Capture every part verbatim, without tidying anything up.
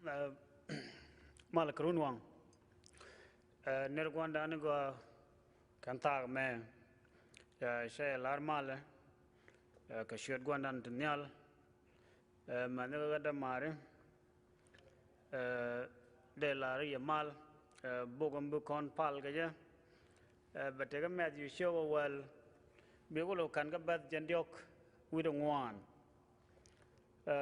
Ɛ, mal kɛ run waŋ. Ɛ, nɛr gua̱ndan ni gɔaa kɛn thaak mɛ. Ɛ, cɛ lar malɛ. Ɛ, kɛ ciöt gua̱ndan ti nhial. Ɛ, mɛn ni kɛ dämaari. Ɛ, dee lar yɛ mal. Ɛ, buk in bi kɔn pal kɛ jɛ. Ɛ, bɛ tekɛ Matthew ciök ɛ wäl. Bi kulɛ ka̱n kä bɛ̈th jɛn diɔ̱k wi̱cdɛ ŋuan. Ɛ,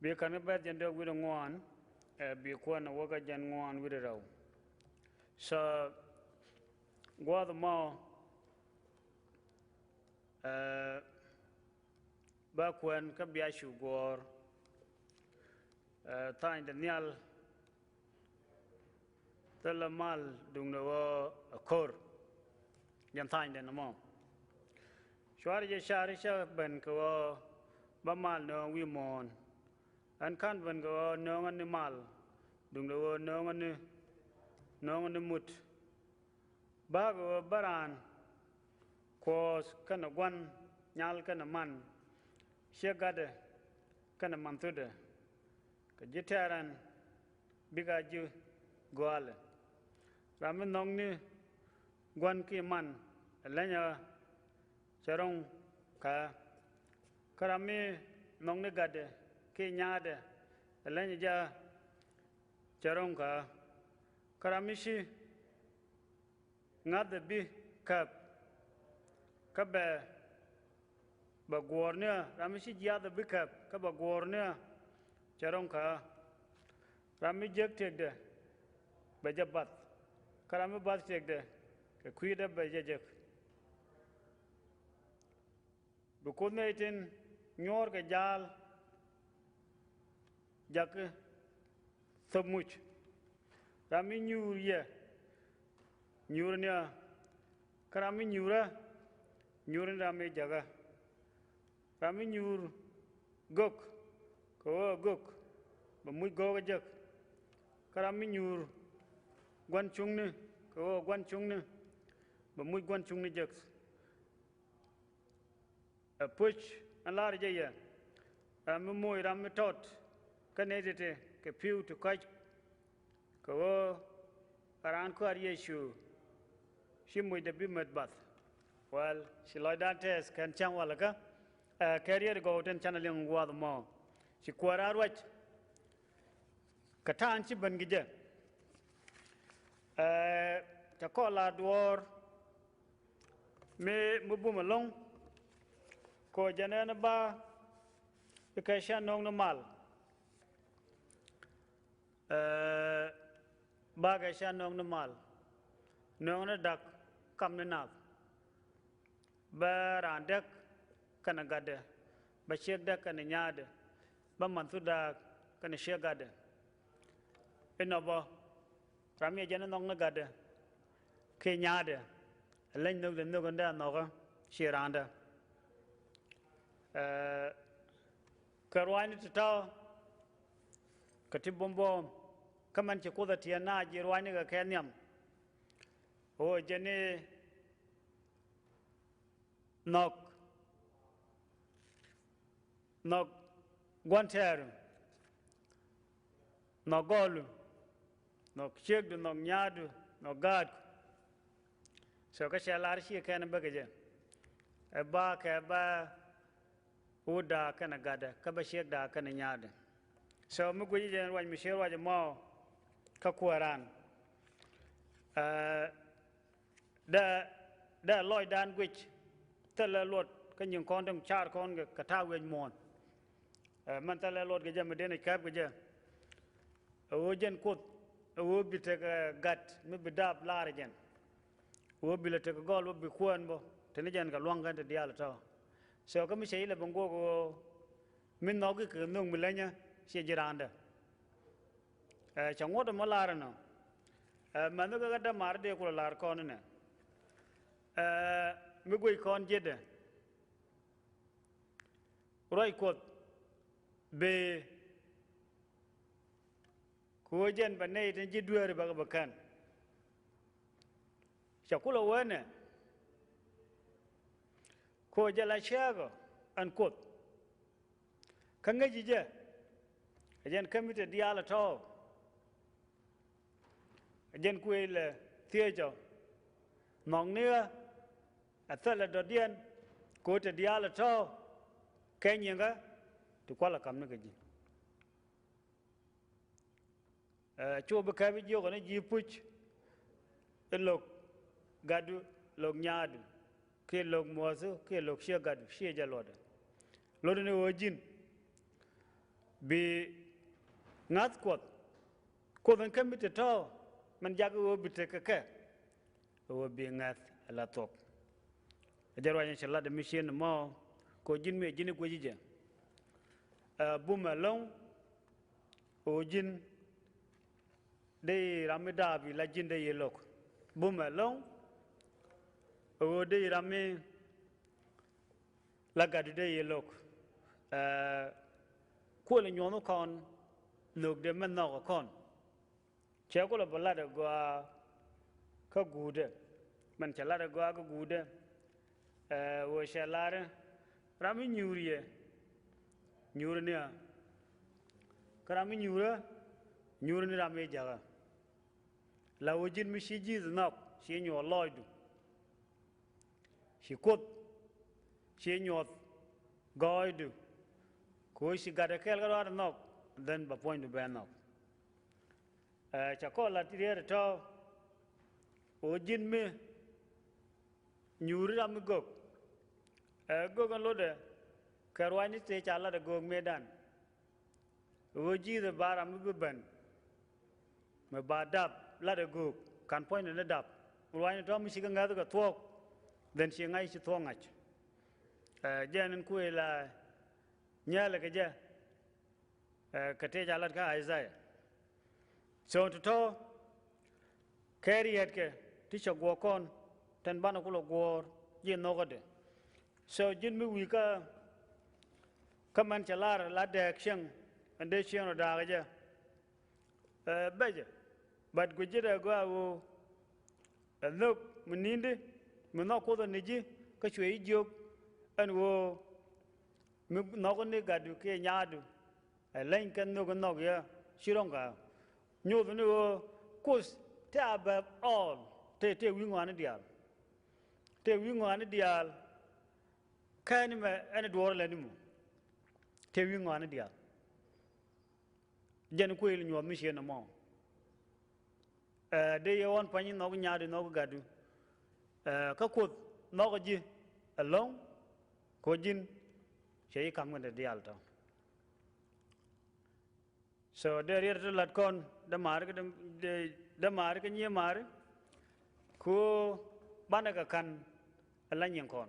bi ka̱n kä bɛ̈th jɛn diɔ̱k wi̱cdɛ ŋuan, ɛ, bi kuɛn ɛ wäkä jɛn ŋuan wi̱cdɛ rɛw. So, gua̱a̱th mɔ, ɛ, ba kuɛn kä bia cu guɔ̱ɔ̱r, ɛ, tha̱a̱ny de nhial, thilɛ mal duundɛ ɣöö ɛ ko̱r. Jɛn tha̱a̱ny dɛn ɛmɔ. Cuarɛ jɛ car cä ben kɛ ɣöö ba mal nööŋ wi̱i̱ muɔ̱ɔ̱n. Ɛn ka̱n ben kɛ ɣöö nööŋä ni mal duundɛ ɣöö nööŋä ni, nööŋä ni mut. Bäkɛ ɣöö bä raan kuɔth kɛnɛ gua̱n, nyal kɛnɛ man, ciek gatdɛ kɛnɛ manthutdɛ. Kɛ ji̱ tɛ̈r ɛn bikɛ a ji̱ gɔaalɛ. Ram mi nhɔkni gua̱n kiɛ man ɛ leny ɛ ɣä, cɛ ro̱ŋ kä ɣä. Kä ram mi nhɔkni gatdɛ kiɛ nyaatdɛ ɛ leny ɛ jɛ ɣä, cɛ ro̱ŋ kä ɣä. Kä ram mi ci ŋa̱thɛ bi käp, kä bɛ, bɛ guɔ̱ɔ̱r ni ɣä. Ram mi ci jiathɛ bi käp kä bɛ guɔ̱ɔ̱r ni ɣä, cɛ ro̱ŋ kä ɣä. Ram mi jek tëkdɛ bɛ jɛ bath, kä ram mi bath tëkdɛ kɛ kui̱dɛ bɛ jɛ jek. Bi Kuoth nɛy tin nyuɔ̱ɔ̱r kɛ ja̱a̱l, jakä thöp muc. Ram mi nyuur yɛ, nyuur ni ɣä. Kä ram mi nyuur ɣä, nyuur ni ram mi jäkä. Ram mi nyuur gök kɛ ɣöö gök, bɛ muc gök ɛ jek. Kä ram mi nyuur gua̱n cuŋni kɛ ɣöö gua̱n cuŋni, bɛ muc gua̱n cuŋni jek. Ɛ puc ɛn lar jɛ yɛ, ram mi moc ram mi tɔt kä nɛy ti̱ti̱ kɛ pi̱w ti kɔ̱c, kɛ ɣöö ɛ raan Kuäär Yecu ci mucdɛ bi mät bath. Well, ci lɔcdan tɛth kɛn cäŋ walɛ kä, ɛ, kɛ riet gɔw tin canɛ liŋ gua̱a̱th mɔ. Ci Kuäär a ruac kɛ ta̱a̱n ci ben kɛ jɛ. Ɛ, cɛ kɔn la duɔ̱ɔ̱r mi, mi bum ɛlɔ̱ŋ. Kɔ jɛn ɛn ba kɛ cä nöŋ ni mal. Ɛ, ba kɛ cä nöŋ ni mal. Nöŋ ni da̱k kam ni nath. Bä raan däk kɛnɛ gatdɛ, bä ciek däk kɛnɛ nyaatdɛ, bä manthut da̱a̱k kɛnɛ ciek gatdɛ. Inɔ bä ram yɛ jɛn inhɔk ni gatdɛ kiɛ nyaatdɛ. Ɛ leny nhök dee nhök in dee a nhɔkä ci raandä. Ɛ, kɛ ruaacni ti tɔ̱ kɛ ti buɔ̱m buɔ̱ɔ̱m, kä mɛn ci Kuoth a tiɛɛn na ji̱ ruaacni kɛ kɛ nhiam. Ɣöö jɛn i̱ nhɔk, nhɔk gua̱n tɛɛru, nhɔk gɔɔlu, nhɔk ciekdu, nhɔk nyaatdu, nhɔk gaatku. So kä cɛ lar ci kɛn bäkɛ jɛ. Ɛ ba kɛ ba wut da̱a̱k kɛnɛ gatdɛ, kä bä ciek da̱a̱k kɛnɛ nyaatdɛ. So mi guic jɛ ruac mi cier ruac ɛmɔ kä Kuääran. Ɛ, dee, dee lɔcdan guic thilɛ luɔt kä nyin kɔn tin car kɔn kɛ, kɛ ta̱a̱ wi̱c muɔ̱ɔ̱n. Ɛ, mɛn thilɛ luɔt kɛ jɛ mi den ɛ kääp kɛ jɛ. Ɛ ɣöö jɛn Kuoth ɛ ɣöö bi tekɛ gat mi bi daap lar ɛ jɛn. Ɣöö bi lɛ tekɛ gɔl bä bi kuäär bä te ni jɛn kɛ lua̱ŋ kɛn te diaal ɛ tɔ̱. So kä mi cɛ ilɛ ben guɔk ɣöö mi nhɔk i̱ kɛ nhök mi lenyä ciɛ ji̱ raandä. Ɛ, cɛ ŋuɔ̱t ɛmɔ lar ɛnɔ. Ɛ, mɛnh kɛ kä dämaari dee kulɛ lar kɔn inɛ. Ɛ, mi guic kɔn ji̱tdɛ. Ruac Kuɔth bëë kɛ ɣöö jɛn bɛ nɛy tin ji̱ dueeri bɛ kɛ bɛ kän. Cɛ kulɛ wee nɛ kɛ ɣöö jɛ la cääkä ɛn Kuoth. Kä ŋäci jɛ, ɛ jɛn kä mi te diaal ɛ tɔ̱. Ɛ jɛn kuëëc lɛ thiecɔ, nhɔkni ɣä ɛ thilɛ dɔ̱diɛn, kɛ ɣöö te diaal ɛ tɔ̱ kɛ nyiŋä ti kualɛ ka̱m ni kɛ ji̱. Ɛ, cu bi kɛp i̱ jiök ɛn i̱ ji̱ puc i̱ lo̱k gatdu, lo̱k nyaadu, kiɛ lo̱k muɔ̱thu, kiɛ lo̱k ciek gatdu, ciɛ jɛ luɔtdɛ. Luɔtdɛ ni ɣöö ji̱n bi ŋa̱th Kuɔth, Kuoth in kä mi te tɔ̱, min jakä ɣöö bi tekɛ kɛ, ɣöö bi ŋa̱th ala thuɔ̱k. Ɛ jɛ ruac in ci lat mi cien mɔ, kɛ ɣöö ji̱n mi ɛ ji̱n i̱ guic jɛ. Ɛ, bumɛ ɛlɔ̱ŋ, ɣöö ji̱n dee ram mi da̱a̱p i̱ la ji̱n dee yɛ lo̱k. Bumɛ ɛlɔ̱ŋ, ɣöö dee ram mi la gatdu dee yɛ lo̱k. Ɛ, kuɔlɛ nyuɔ̱th kɔn, nhökdɛ mɛ nhɔk kɔn. Cɛ kulɛ bä lat ɛ gɔaa kä guutdɛ. Mɛn cɛ lat ɛ gɔaa kä guutdɛ. Ɛ, ɣöö cɛ lar i̱ ram mi nyuur yɛ, nyuur ni ɣä. Kä ram mi nyuurä, nyuur ni ram mi jäkä. La ɣöö ji̱n mi ci Ji̱thɛ nhɔk, ci nyuɔ̱th lɔɔcdu. Ci Kuoth, ci nyuɔ̱th gɔɔydu. Kɛ ɣöö ci gatdɛ kɛɛl kä ruaat nhɔk, then bɛ puɔ̱nydu bɛ nhɔk. Ɛ, ca kɔn lat riet ɛ tɔ̱, ɣöö ji̱n mi nyuuri ram mi gök. Ɛ, gök ɛn lotdɛ kɛ ruaacni tëë ca lat ɛ göök mëëdan. Ɣöö Ji̱thɛ ba ram mi bi ben, mi ba dap lat ɛ göök, kan puɔ̱nydɛ ni dap. Ruaacni tɔ̱ mi cikɛ ŋäth kɛ thuɔ̱k, then ci ŋa̱c ci thuɔ̱k ŋa̱c. Ɛ, jɛn in kuëë la nyɛɛlɛ kɛ jɛ. Ɛ, kɛ tëë ca lat kä Isaiah. So ti tɔ̱ kɛ riɛtkɛ ti cɛ guɔ̱ɔ̱r kɔn, tin banɛ kulɛ guɔ̱ɔ̱r ji̱ nhɔkädɛ. So ji̱n mi wi̱i̱ kä, kä mɛn cɛ lar la dɛɛk cieŋ, ɛn dee cieŋ rɔ da̱a̱k jɛ. Ɛ, bɛcɛ, but guic ji̱ dee gɔaa ɣöö ɛ nhök mi ni̱ndi, mi nhɔk Kuoth ɛ ni ji̱, kä cuɛ ji̱ jiök ɛn ɣöö mi nhɔk ni gatdu kiɛ nyaadu. Ɛ leny kɛn nhök in nhɔk yɛ ci rɔ̱ŋ kä. Nyoth ni ɣöö Kuoth te above all, te, te wi̱i̱ ŋɔaani diaal. Te wi̱i̱ ŋɔaani diaal. Kɛn mɛ ɛn duɔ̱ɔ̱r lɛn ni mu. Te wi̱i̱ ŋɔaani diaal. Jɛn kuëël nyuɔ̱th mi ciën ɛmɔ. Ɛ, dee yɛ ɣɔn pua̱ny nhɔk nyaadu nhɔk gatdu. Ɛ, kä Kuoth nhɔk ji̱ ɛlɔ̱ŋ, kɛ ɣöö ji̱n cɛ ji̱ ka̱m kɛn te diaal tɔ̱. So dee riet ti lat kɔn dee maari kä, dee, dee maari kä nyiee maari. Ku banɛ kɛ ka̱n ala nyin kɔn.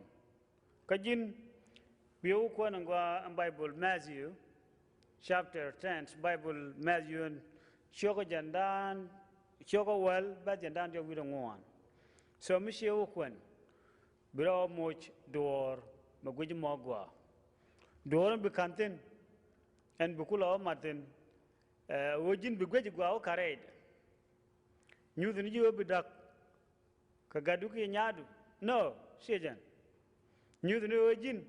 Kä ji̱n bi wä kuɛn in gɔaa in Bible Matthew chapter ten, Bible Matthew in ciökä jiɛndan, ciökä wäl bä jiɛndan diɔk wi̱cdɛ ŋuan. So mi ciɛ wä kuɛn, bi rɔ moc duɔ̱ɔ̱r mɛ guic mɔ gɔaa. Duɔ̱ɔ̱r in bi ka̱n thi̱n, ɛn bi kulɛ wä mat thi̱n. Ɛ, ɣöö ji̱n bi guic gɔaa wä ka̱rɛɛc. Nyuth ni ji̱ ɣöö bi da̱k kɛ gatdu kiɛ nyaadu. No, ciɛ jɛn. Nyuth ni ɣöö ji̱n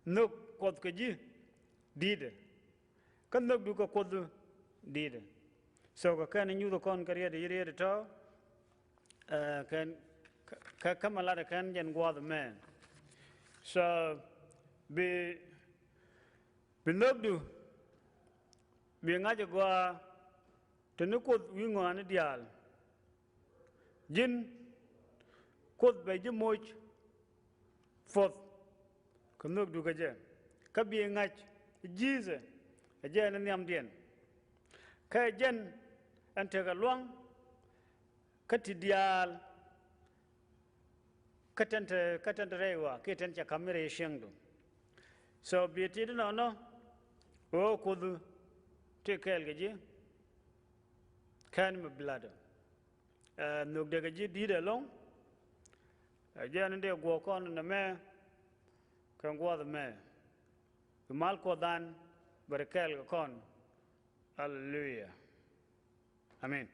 nhök Kuɔth kɛ ji̱ di̱i̱tdɛ. Kä nhökdu kɛ Kuothdu di̱i̱tdɛ. So kɛ kɛn nyuth kɔn kä riet, riet tɔ̱. Ɛ, kɛn, kä, kä mɛ lat kɛn jɛn gua̱a̱th mɛ. So bi, bi nhökdu bi ŋa̱c gɔaa te ni Kuoth wi̱i̱ ŋɔaani diaal. Ji̱n Kuoth bɛ ji̱ moc puɔth kɛ nhökdu kɛ jɛ. Kä bi ŋa̱c Ji̱thɛ ɛ jɛn ni nhiamdiɛn. Kä ɛ jɛn ɛn tekɛ lua̱ŋ kä ti diaal. Kä tɛn te, kä tɛn te rɛy wa kiɛ tɛn cɛ ka̱m mi rɛy cieŋdu. So bi ti di nɔnɔ ɣöö Kuoth ti kɛɛl kɛ ji̱. Kɛn mi bi latdɛ. Ɛ, nhökdɛ kɛ ji̱ di̱i̱t ɛlɔ̱ŋ. Ɛ jɛn in dee guɔ̱ɔ̱k kɔn nɛmɛ kɛ gua̱a̱th ɛmɛ. Bi mal Kuɔth an bɛ ri kɛɛl kɛ kɔn. Aleluya. Amen.